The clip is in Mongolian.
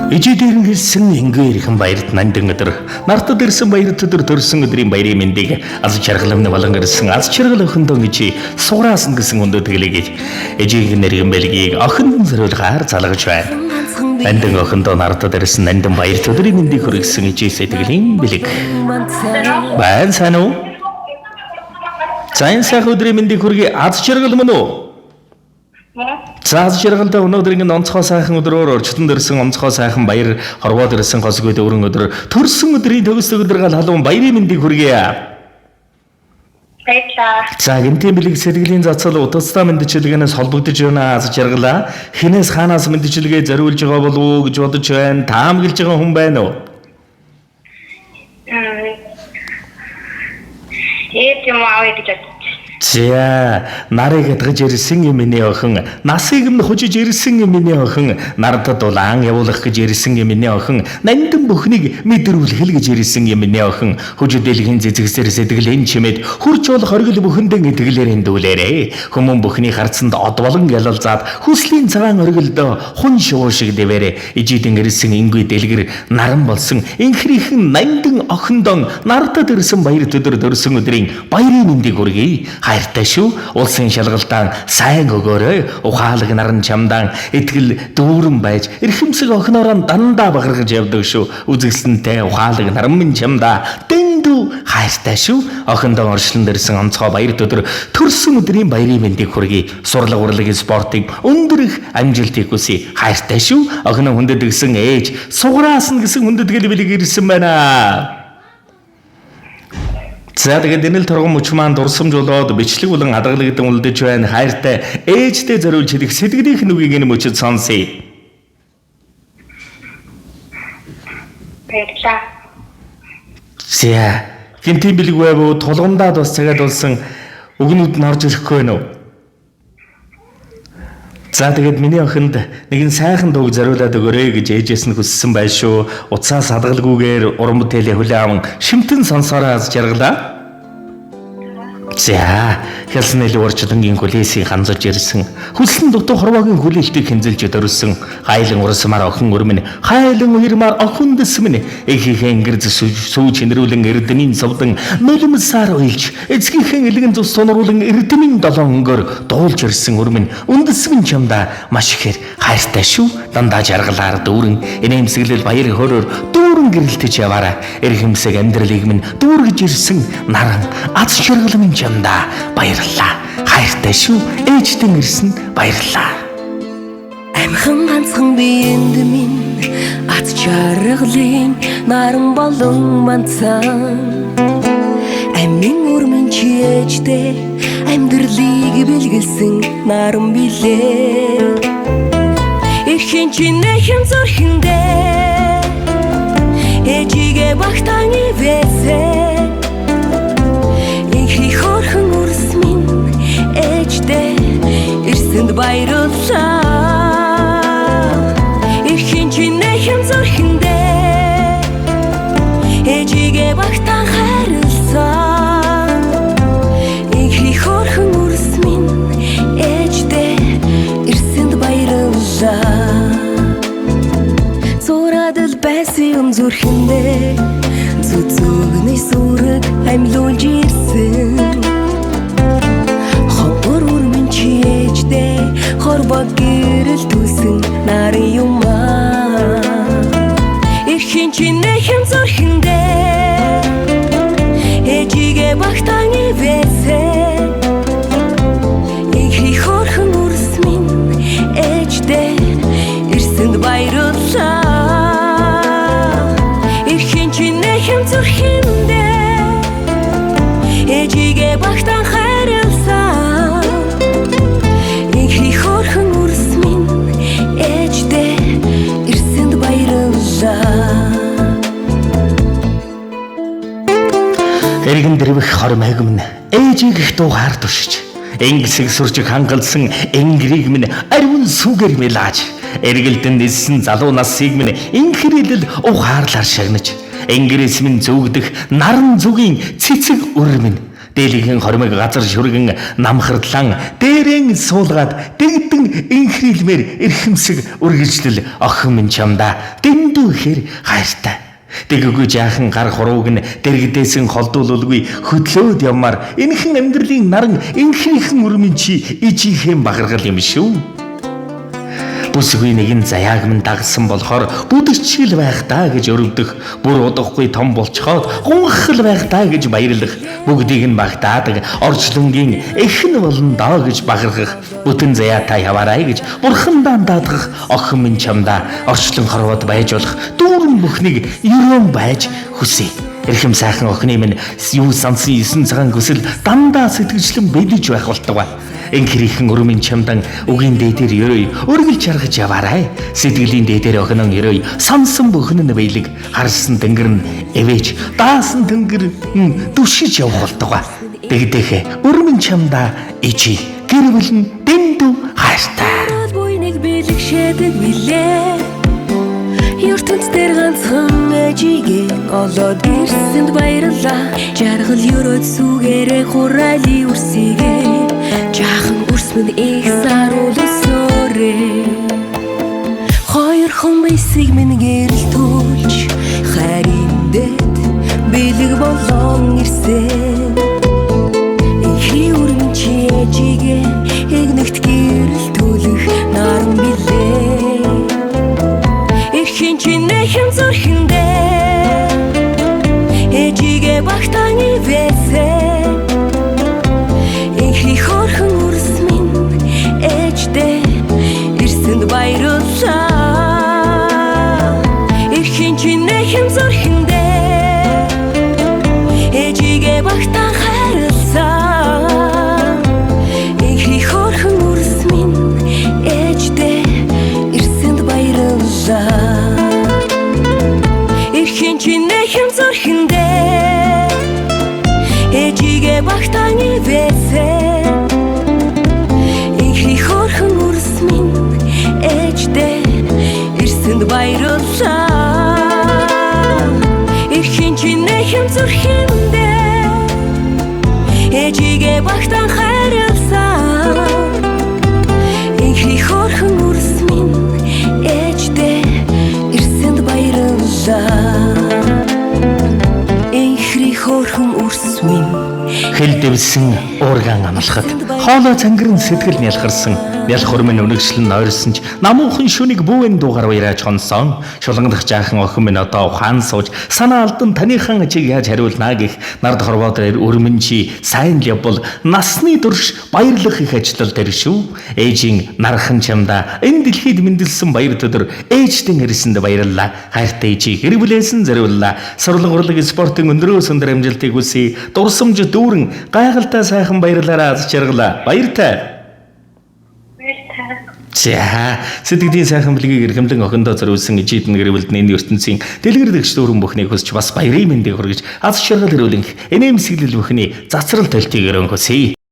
Ижид ирэн хэлсэн ингээ ирэхэн баярт нандин өдөр. Нартад ирсэн баярт өдөр төрсөн өдрийн баярын мэндийг аз жаргалын болон ирсэн аз жаргал охиндоо гэж суграасан гэсэн өндөр тэглийг ижиг нэргэн бэлгийг охинд зориулгаар залгаж байна. Нандин охиндоо нартад ирсэн нандин баярт өдрийн мэндийг хүргэсэн ижиг сэтгэлийн бэлэг. Байна сайн уу? За энэ сайхан өдрийн мэндийг хүргэе, аз жаргал мөн үү? За аз жаргалтай өнөөдрийн энэ онцгой сайхан өдрөөр орчтон дэрсэн онцгой сайхан баяр хорвоод ирсэн госгүй дөрвөн өдөр төрсөн өдрийн төгс төгөлдөр гал халуун баярын мэндийг хүргэе. Баярлалаа. За гэмтийн бэлэг сэтгэлийн цацал утастай мэндчилгээнээс холбогдож байна аз жаргалаа. Хинээс хаанаас мэндчилгээ зориулж байгаа болов уу гэж бодож байна. Таамаглаж байгаа хүн байна уу? Ээж юм аав гэж бодож. За нарыг ядгаж ирсэн юм миний охин, насыг нь хужиж ирсэн юм миний охин, нардад улаан явуулах гэж ирсэн юм миний охин, нандин бүхнийг мэдрүүлэх л гэж ирсэн юм миний охин, хүж дэлхийн зэзэгсэр сэтгэлийн чимээд хурц болох оргил бүхэндэн итгэлээр эндүүлээрэ. Хүмүүн бүхний харцанд од болон ялалзаад хүслийн цагаан оргилдоо хун шувуу шиг дэвээрэ. Ижидэн ирсэн ингүй дэлгэр наран болсон инхрийнхэн нандин охиндон нардад ирсэн баяр төдөр төрсөн өдрийн баярын мэндийг хүргэе. Хайртай шүү. Улсын шалгалтаан сайн өгөөрэй. Ухаалаг наран чамдаан итгэл дүүрэн байж эрхэмсэг охиноороо дандаа бахархаж явдаг шүү. Үзэгсэнтэй ухаалаг наран минь чамдаа дэндүү хайртай шүү. Охиндоо орчлон дэрсэн онцгой баяр өдөр төрсөн өдрийн баярын мэндийг хүргэе. Сурлага урлагийн спортыг өндөр их амжилтыг хүсье. Хайртай шүү. Охиноо хүндэтгсэн ээж суграасна гэсэн хүндэтгэл бэлэг ирсэн байна. За тэгээд энэ л торгон мөч маань дурсамж болоод бичлэг болон хадгалагдан үлдэж байна. Хайртай ээжтэй зориулж хэлэх сэтгэлийнх нь үгийг энэ мөчөд сонсъё. Баярлалаа. За гинтийн бэлэг байв уу? Тулгамдаад бас цагаад болсон үгнүүд нь орж ирэхгүй байна уу? За тэгээд миний охинд нэгэн сайхан дууг зориулаад өгөөрэй гэж ээжээс нь хүссэн байл шүү. Утсаас хадгалгүйгээр уран бүтээлийн хүлээн аван шимтэн сонсороо аз жаргалаа. За, хялсан нэл урчлангийн хүлээсийг ханзалж ирсэн. Хүссэн дутуу хорвоогийн хүлээлтийг хэнзэлж дөрвсөн. Хайлан урсмаар охин өрмөн, хайлан уярмаар охин дэсмэн. Эхийнхээ ингэр сүүж хинрүүлэн эрдэнийн совдон нулимсаар уйлж, эцгийнхээ элгэн цус сунруулан эрдэмийн долоон өнгөөр дуулж ирсэн өрмөн. Үндэсмэн чамдаа маш ихээр хайртай шүү. Дандаа жаргалаар дүүрэн, инээмсэглэл баяр хөөрөөр дүүрэн гэрэлтэж яваарай. Эрхэмсэг амьдралыг минь дүүргэж ирсэн наран аз жаргал минь чамдаа баярлалаа. Хайртай шүү. Ээжтэн ирсэн баярлалаа. Амхан ганцхан биенд минь ат жаргалын наран болон манцан амин өрмөн чийжтэй амьдралыг бэлгэлсэн наран билээ. Эрхэн чинь нэхэм зүрхэндээ ээжигээ багтан ивэсэ инхри хөрхөн үрс минь ээжтэй ирсэнд баярлалаа. Эрхэн чинь нэхэм зүрхэндээ ээжигээ багтан харилцсан инхри хөрхөн үрс минь ээжтэй ирсэнд баярлалаа. Зураад л байсан юм зүрхэндээ зүзүүгний сүрэг амьлуулж ирсэн. Ховор өрмөн чи ээжтэй хорвоо гэрэл төлсөн нарын юм аа. Эрхэн чи нэхэм зүрхэндээ ээжигээ багтан ивэсэ инхри хөрхөн үрс минь ээжтэй ирсэнд баярлалаа. Эрхэн чи нэхэм зүрхэндээ ээжигээ багтан харилцсан инхри хөрхөн үрс минь ээжтэй ирсэнд баярлалаа. Эргэн дэрвэх хор маяг минь ээжийг их дуугаар туршиж ингэсэг сүржиг хангалсан энгэрийг минь ариун сүгээр мэлааж эргэлдэн ниссэн залуу насыг минь инхрийлэл ухаарлаар шагнаж энгэрээс минь зүгдэх наран зүгийн цэцэг өр минь Дээлийнхэн хормыг газар шүргэн намхарлан дээрэн суулгаад дэгдэн инхрийлмээр эрхэмсэг үргэлжлэл охин минь чамдаа дэндүү ихээр хайртай. Дэгэгүй жаахан гар хурууг нь дэргэдээсэн холдуулуулгүй хөдлөөд явмаар энэхэн амьдралын наран энхрийнхэн өрмөн чи ижийнхэн багаргал юм шүү. Бүсгүй нэгэн заяаг минь дагсан болохоор бүдэгчгэл байх даа гэж өрөвдөх, бүр удахгүй том болцоход гунхал байх даа гэж баярлах, бүгдийг нь багтаадаг орчлонгийн эх нь болно доо гэж бахархах, бүтэн заяатай яваарай гэж бурхандаа даатгах охин минь чамдаа орчлон хорвоод байж болох дүүрэн бүхнийг ерөөн байж хүсье. Эрхэм сайхан охины минь юу сансан 9 цагаан хүсэл дандаа сэтгэжлэн бэлэж байх болтугай. Энхрийнхэн өрмийн чамдан үгийн дээдэр ерөөй өргөлж харгаж яваарай. Сэтгэлийн дээдэр охинон ерөөй сансан бүхэн нь бэлэг харсан тэнгэр нь эвэж даасан тэнгэр нь дүшиж явах болтугай. Дэгдэхэ өрмөн чамдаа ичи гэр бүл нь дэндүү хайртай. Буйныг бэлгшээдэг билээ. Ертөнц дээр ганцхан ээжигээ олоод ирсэнд баярлаа. Жаргал өрөөд сүгээрээ хураали үрсийгээ. Жаахан үрс минь их саруул өсөөрэй. Хоёр хүн байсыг минь гэрэлтүүлж хайрын дэд бэлэг болон ирсэн. Энхий өрмөн чи ээжигээ эгнэгт гэрэлтүүлэх наран билээ. Эрхийн чинь нэхэм зүрхэндээ ээжигээ багтан ивэсэ. Энхий хөөрхөн үрс минь ээждээ ирсэнд баярлалаа. Эрхийн чинь нэхэм зүрхэндээ ээжигээ багтан хайрласан. Энхий хөөрхөн үрс минь ээждээ ирсэнд баярлалаа. Эрхийн чинь нэхэм зүрхэндээ ээжигээ багтан ивэсэ. Энхий хөөрхөн үрс минь ээждээ ирсэнд баярлалаа. Эрхийн чинь нэхэм зүрхэндээ ээжигээ багтан хайрласан. Энхий хөөрхөн үрс минь ээждээ ирсэнд баярлалаа. Энхий хөөрхөн үрс минь Хэл дэвсэн уургаан амлахад хоолой цангиран сэтгэл нялхарсан нялх хөрмөн өнөгшлөн нойрсон ч намуухан шүнийг бүүэн дуугаар уярааж хонсон шулгандах жаахан охин минь одоо ухаан сууж санаа алдан таныхан ачиг яаж хариулнаа гэх нард хорвоо дээр өрмөн чи сайн л явбал насны турш баярлах их ажлал дээр шүү. Ээжийн нархан чамдаа энэ дэлхийд мэндэлсэн баяр төдөр ээжтэн ирсэнд баярлалаа. Хайртай ээжийг гэр бүлээсэн зориуллаа. Сурлан урлаг спортын өндрөөс өндөр амжилтыг хүсье. Дурсамж дүүрэн гайхалтай сайхан баярлалаараа аз жаргалаа. Баяртай. Баяртай. За, сэтгэлийн сайхан бэлгийг эрхэмлэн охиндоо зориулсан ижид гэр бүлд энэ ертөнцийн дэлгэр дэгч дүүрэн бүхнийг хүсч бас баярын мэндийг хүргэж аз жаргал ирүүлэн энэмсэглэл бүхний цацрал толтыг өрөөн хүсье.